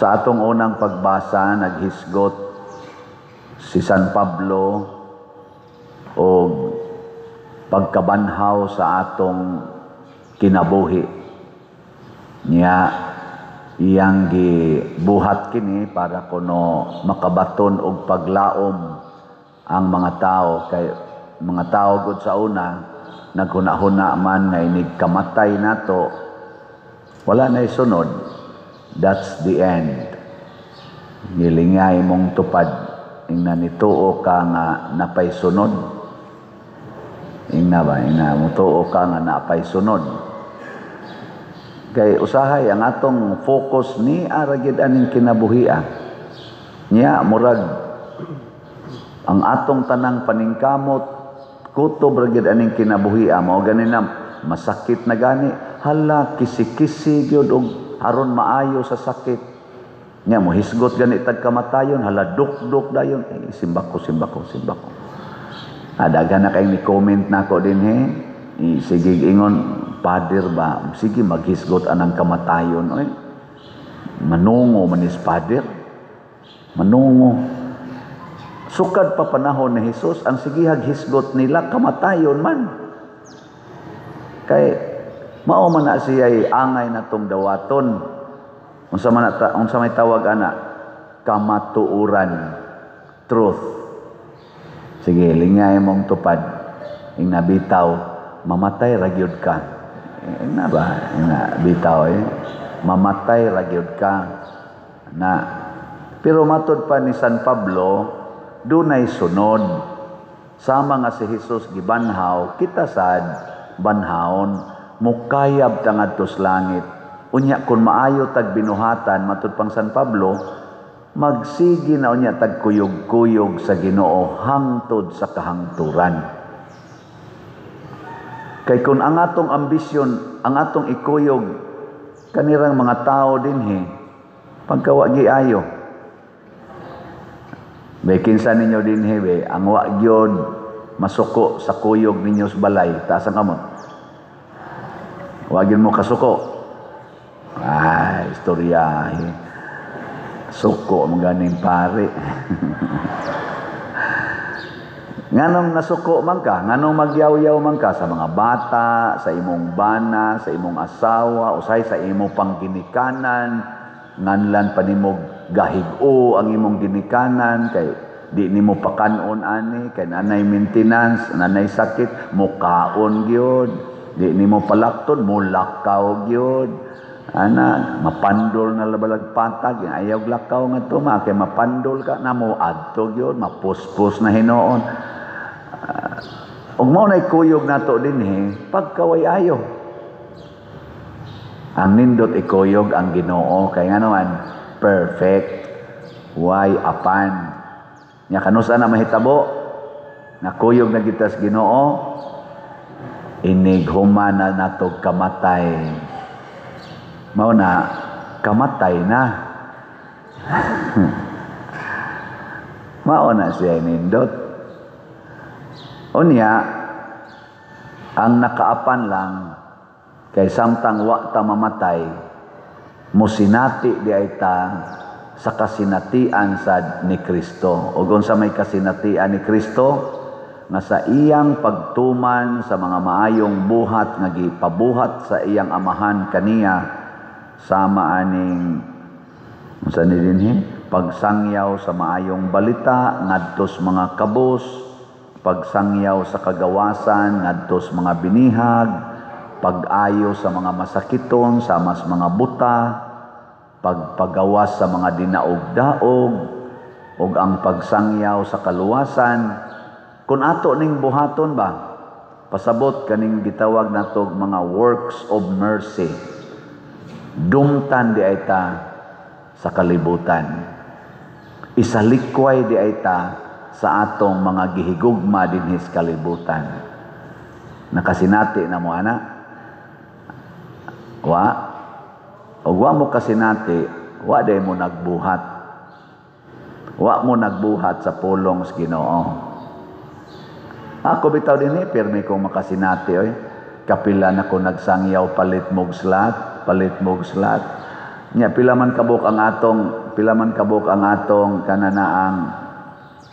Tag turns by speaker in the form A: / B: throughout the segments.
A: Sa atong unang pagbasa, naghisgot si San Pablo og pagkabanhaw sa atong kinabuhi. Niya iyang gibuhat kini para kuno makabaton og paglaom ang mga tao, kay mga tao gud sa una naghuna-huna man nga inig kamatay nato, wala na isunod, that's the end. Gilingay mong tupad, ingna nituo ka nga napay sunod. Ingna ba, ingna mutuo ka nga napay sunod. Kay usahay ang atong focus ni ara gyud aning kinabuhia. Nya murag ang atong tanang paningkamot kutob ra gyud aning kinabuhia. Mao gani na masakit na gani, hala, kisi-kisi gyud og aron maayo sa sakit. Nya mohisgot gani tag kamatayon, hala, dukduk dayon, eh, simbako, simbako, simbako. Daghan na kay ni comment nako dinhi. Eh, sige ingon, "Father ba, sige maghisgot anang kamatayon oy." Manungo man is father. Manungo. Sukad pa panahon ni Jesus, ang sigihag hisgot nila kamatayon man. Kay mao man na siya angay na tong dawaton. Unsa man na unsa may tawag ana? Kamatuoran. Truth. Sige, lingay mong tupad. Ingna bitaw, mamatay ra gyud ka. Ingna ba? Ingna bitaw eh. Mamatay ra gyud ka. Na pero matod pa ni San Pablo, dunay sunod. Sama nga si Jesus gibanhaw, kita sad banhawon, mukayab ta ngadto sa langit. Unya kung maayo tag binuhatan, matud pang San Pablo, magsige na unya tag kuyog-kuyog sa Ginoo hangtod sa kahangturan. Kay kung ang atong ambisyon, ang atong ikuyog kanirang mga tao dinhi, pagkawa giayo. Be, kinsa ninyo dinhi be ang wa gyud masuko sa kuyog ninyo sa balay? Taas ang kamot. Wa gyud mo kasuko. Ay, istorya. Suko mo ganing pare. Nganong nasuko man ka, nganong magyaw-yaw man ka sa mga bata, sa imong bana, sa imong asawa, usay sa imong pangginikanan, nganlan pa nimo gahig-o ang imong ginikanan kay di nimo pakanon ani, kay nanay maintenance, nanay sakit, mukaon gyud, di nimo palakton, mulakaw gyud. Ana, mapandol na labalag patag, ayaw lakaw nga to, ma, kay mapandol ka na mo adto gyud, mapuspos na hinuon. Ug mao nay kuyog nato dinhi, pagkaway ayo. Ang nindot ikuyog ang Ginoo kay ngano man perfect. Way apan. Nya kanus-a na mahitabo? Nakuyog na kita sa Ginoo, inig human na natog kamatay. Mao na kamatay na. Mao na siya nindot. Unya, ang nakaapan lang, kay samtang wa ta mamatay, musinati di ay ta sa kasinatian sad ni Kristo. O unsa may kasinatian ni Kristo? Nga sa iyang pagtuman sa mga maayong buhat nga gipabuhat sa iyang amahan kaniya, sama aning unsa ni dinhi, pagsangyaw sa maayong balita ngadtos mga kabus, pagsangyaw sa kagawasan ngadtos mga binihag, pag-ayo sa mga masakiton sama sa mga buta, pagpagawas sa mga dinaog-daog, ug ang pagsangyaw sa kaluwasan. Kung ato ning buhaton ba, pasabot kaning gitawag natog mga works of mercy, dumtan di ay ta sa kalibutan, isalikway di ay ta sa atong mga gihigugma dinhi sa kalibutan. Nakasinati na mo ana? Wa? Og wa mo kasinati, wa day mo nagbuhat. Wa mo nagbuhat sa pulong sa Ginoo. Ako bitaw dinhi pirmi kong makasinati oy. Kapila na ko nagsangyaw palit mog slat, palit mog slat. Nya pila man kabuk ang atong kananaang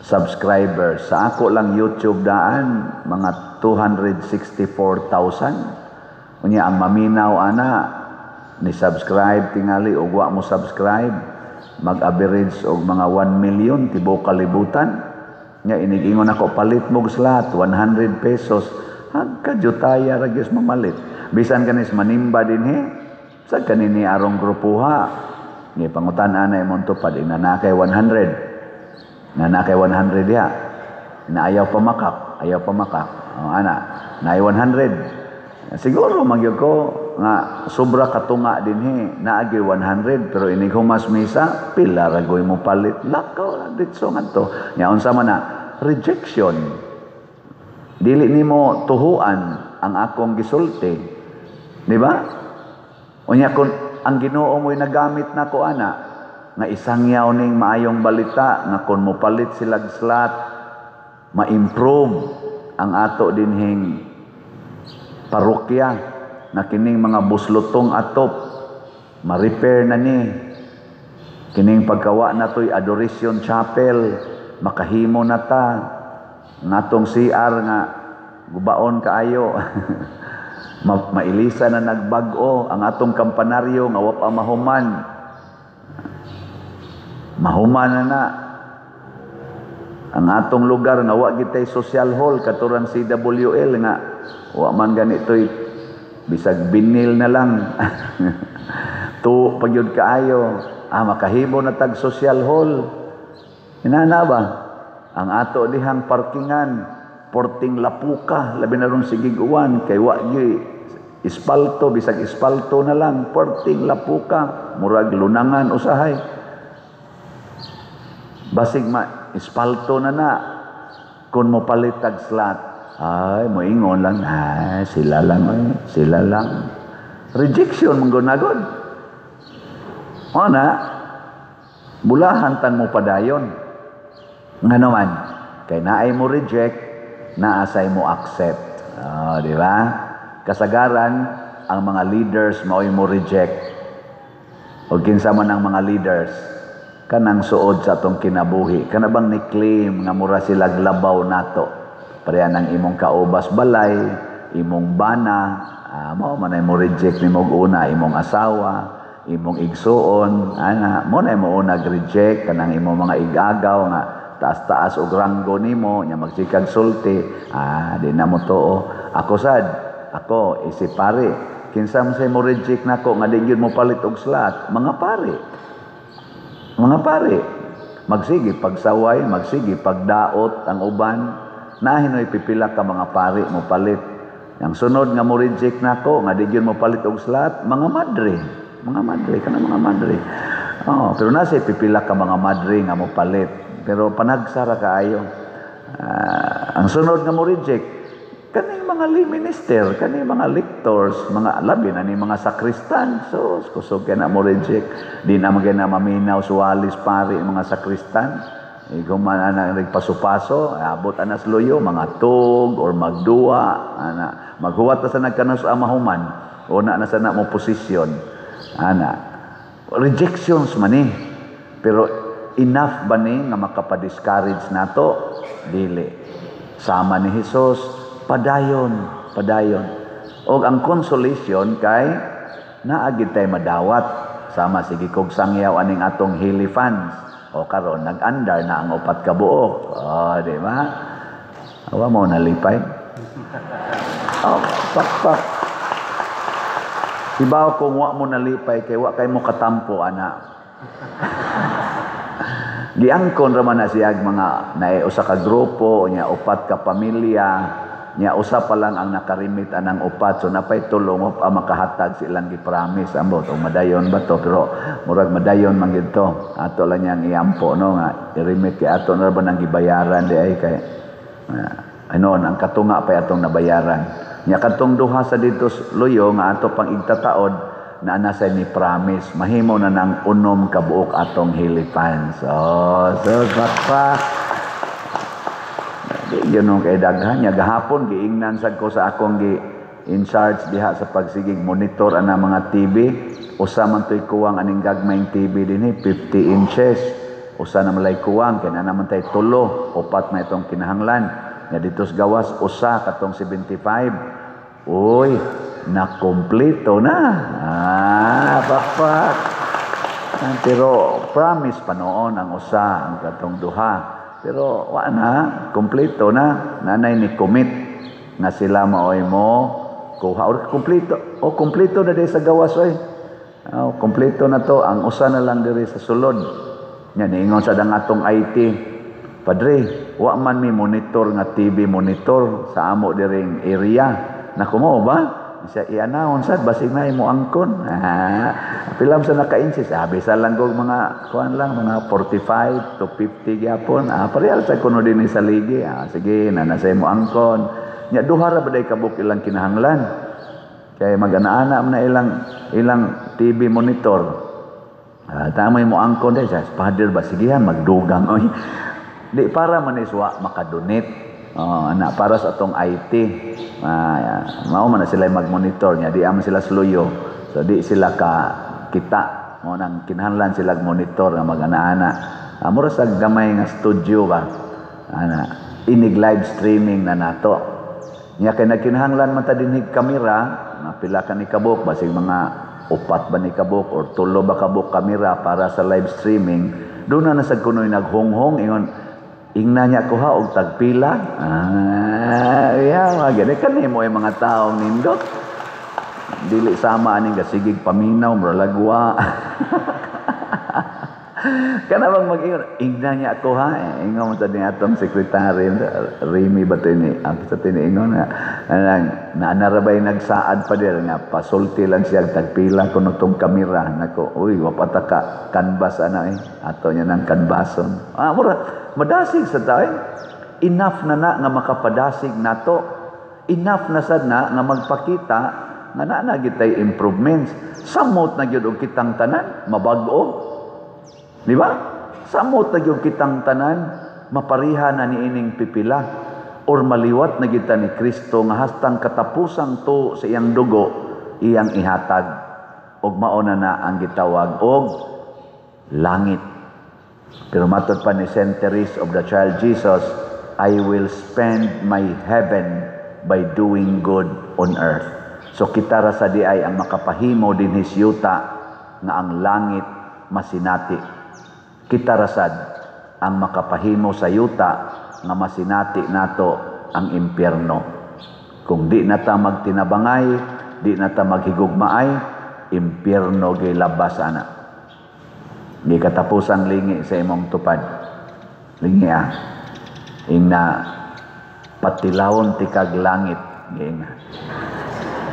A: subscribers sa ako lang YouTube daan, mga 264,000. Unya ang maminaw ana ni subscribe tingali og wa mo subscribe, mag-average og mga 1 million tibuok kalibutan. Nya inig-ingon ako, palit mo slot, 100 pesos, hagkajutaya ra gyud mamalit. Bisan kanis manimba dinhi sa kanini arong grupuha ni pangutan-an na imong tupad, ina na kay 100, na na kay 100 diha na ayaw pamakak, ayaw pamakak. Oh, ana naay 100 siguro magyud ko nga sobra katunga dinhi, naagi 100, pero inig humas misa, pila ra goy mo palit, lakaw ra ditso ngadto. Nya unsa man na rejection? Dili nimo tuhuan ang akong gisulti, di ba? Unya kung ang Ginoo mo'y nagamit nako ana nga isangyaw ning maayong balita nga kung mopalit silag slot, ma-improve ang ato dinhing parokya, na kining mga buslotong atop ma-repair na ni, kining pagkawa na to'y adoration chapel, makahimo na ta ngatong CR nga gubaon kaayo, mailisa na nagbag-o ang atong kampanaryo nga wa pa mahuman, mahuman na na ang atong lugar nga wa gitay social hall katurang CWL nga wa man ganito'y bisag binil na lang tu pagyud kaayo, makahimo na tag social hall. Inana ba ang ato dihang parkingan, porting lapuka, labi na ron sigig uwan kay wa gyud ispalto, bisag ispalto na lang, porting lapuka, murag lunangan usahay. Basig ma ispalto na na kung mo palitag slot, ay moingon lang, ay sila lang, ay sila lang. Rejection man gud. O na bulahan tang mo padayon. Nga naman kay naay mo reject, naasay mo accept. Oh, di ba? Kasagaran ang mga leaders mao'y mo reject. O kinsa man ang mga leaders kanang suod sa atong kinabuhi, kana bang ni claim nga mura sila labaw nato, pareha ng imong kaubas balay, imong bana, mao man ay mo reject nimo una, imong asawa, imong igsuon ana mo na mo una reject, kanang imong mga igagaw nga taas-taas og ranggo nimo, nya magsikag sulti, di na mo tuo. Ako sad, ako isip pare, kinsa man say mo reject nako nga di gyud mo palit og slot? Mga pare. Mga pare magsige pagsaway, magsige pagdaot ang uban. Nahinoy pipila ka mga pare mo palit. Ang sunod nga mo reject nako nga di gyud mo palit og slot, mga madre. Mga madre kana, mga madre. Oh, pero nasa pipila ka mga madre nga mo palit, pero panagsara kaayo. Ang sunod nga mo reject kaning mga lay minister, kaning mga lectors, mga labi na ni mga sakristan. So, kusog kay na mo reject. Di na man na maminaw suwalis pare mga sakristan. Ikaw man ana nagpaso-paso, abot anas luyo, mga tug or magduwa, ana maghuwat ta sa nagkanos mahuman. Una na sa na mo posisyon. Ana. Rejections man ni. Pero enough ba ni nga makapa-discourage nato? Dili. Sama ni Jesus, padayon, padayon. Og ang consolation kay naagid tay madawat sama sige kog sangyaw aning atong Hili fans. O karon nag-andar na ang upat ka buok. O, di ba? Awa mo nalipay. Oh, pak pak. Ibaw kung wa mo nalipay kay wa kay mo katampo ana. Giangkon ra man na siyag mga naay usa ka grupo nya upat ka pamilya, nya usa pa lang ang nakarimit anang upat, so napay tulo mo pa makahatag sa ilang gi-promise. Ambot og madayon ba to, pero murag madayon man gid to. Ato lang niyang iampo no nga i-remit kay ato na ba nang gibayaran di ay kay ano ang katunga pa atong nabayaran. Nya kadtong duha sa dito luyo nga ato pang igtataod na ana sa ni promise, mahimo na nang unom ka buok atong Hili fans. Oh, so pakpak. Di yun nung kay daghan niya gahapon giingnan sad ko sa akong gi in charge diha sa pagsigig monitor ana mga TV. Usa man to'y kuwang aning gagmayng TV dinhi, 50 inches. Usa na malay kuwang kay naa naman tay tulo, upat na itong kinahanglan. Nga dito sa gawas usa katong 75. Uy, nakumpleto na. Ah, pakpak. Pero promise pa noon ang usa, ang katong duha. Pero wa na, kumpleto na. Nanay ni commit nga sila maoy mo kuha. Or kumpleto. O kumpleto na di sa gawas oy. Oh, kumpleto na to. Ang usa na lang diri sa sulod. Nya niingon sa dang atong IT. "Padre, wa man mi monitor nga TV monitor sa amo diring area." Nako, mo ba? Siya i-announce sad basig na imo angkon. Ah, pila sa naka-insist? Ah, bisa lang kog mga kuan lang, mga 45 to 50 gyapon. Ah, parehal sa kuno dinhi sa ligi. Ah, sige, na nasa imo angkon. Nya duha ra ba day kabuk ilang kinahanglan? Kay mag-ana-ana man na ilang ilang TV monitor. Ah, tama mo angkon day sa father ba, sigihan magdugang oy. Di para man iswa makadonate. Oh, ana para sa atong IT. Ah, mao man na sila mag-monitor niya, di aman sila sluyo. So di sila ka kita. Mao nang kinahanglan sila monitor nga mag-ana-ana. Ah, mura sa gamay nga studio ba. Ana, inig live streaming na nato. Nya kay nagkinahanglan man ta dinhig kamera, mga pila ka ni kabuk, basig mga upat ba ni kabuk or tulo ba kabuk kamera para sa live streaming. Doon na nasag kunoy naghonghong ingon, "Ingna niya kuha og tagpila." Ah, yeah, mga gani kanimo ay mga taong nindot. Dili sama aning gasigig paminaw, muralagwa. Kana bang mag-ingon, "Ingna niya ako ha." Eh, ingon mo sa ni atong sekretary, Remy ba to ni, ang sa tiniingon nga, anang, naanarabay nagsaad pa dir nga, pasulti lang siya, tagpila kuno tong kamera. Nako, uy, wapata ka, canvas ana eh. Ato niya ng canvason. Ah, mura, madasig sa tayo. Enough na na nga makapadasig nato. Enough na sad na nga magpakita nga naa na gitay improvements. Samot na gyud og kitang tanan, mabag-o. Di ba? Samot na gyud kitang tanan, mapariha na niining pipila or maliwat na kita ni Kristo nga hastang katapusang to sa iyang dugo iyang ihatag og mao na na ang gitawag og langit. Pero matod pa ni Saint Therese of the Child Jesus, "I will spend my heaven by doing good on earth." So kita ra sa diay ang makapahimo dinhi sa yuta nga ang langit masinati. Kita rasad ang makapahimo sa yuta nga masinati nato ang impyerno. Kung di na ta magtinabangay, di na ta maghigugmaay, impyerno gilabas ana. Di katapusang lingi sa imong tupad. Lingi ah. Ingna, "Patilawon tikag langit." Ingna.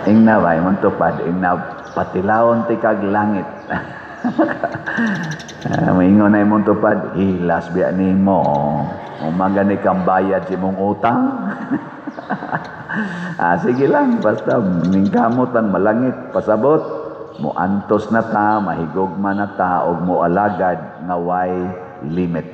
A: Ingna ba imong tupad? Ingna, "Patilawon tikag langit." Ah, maingon na imong tupad, "Hilas biya nimo. Umaga ni kang bayad sa imong utang." Ah, sige lang, basta ningkamot ang malangit, pasabot, mo antos na ta, mahigugma na ta, og mo alagad nga way limit.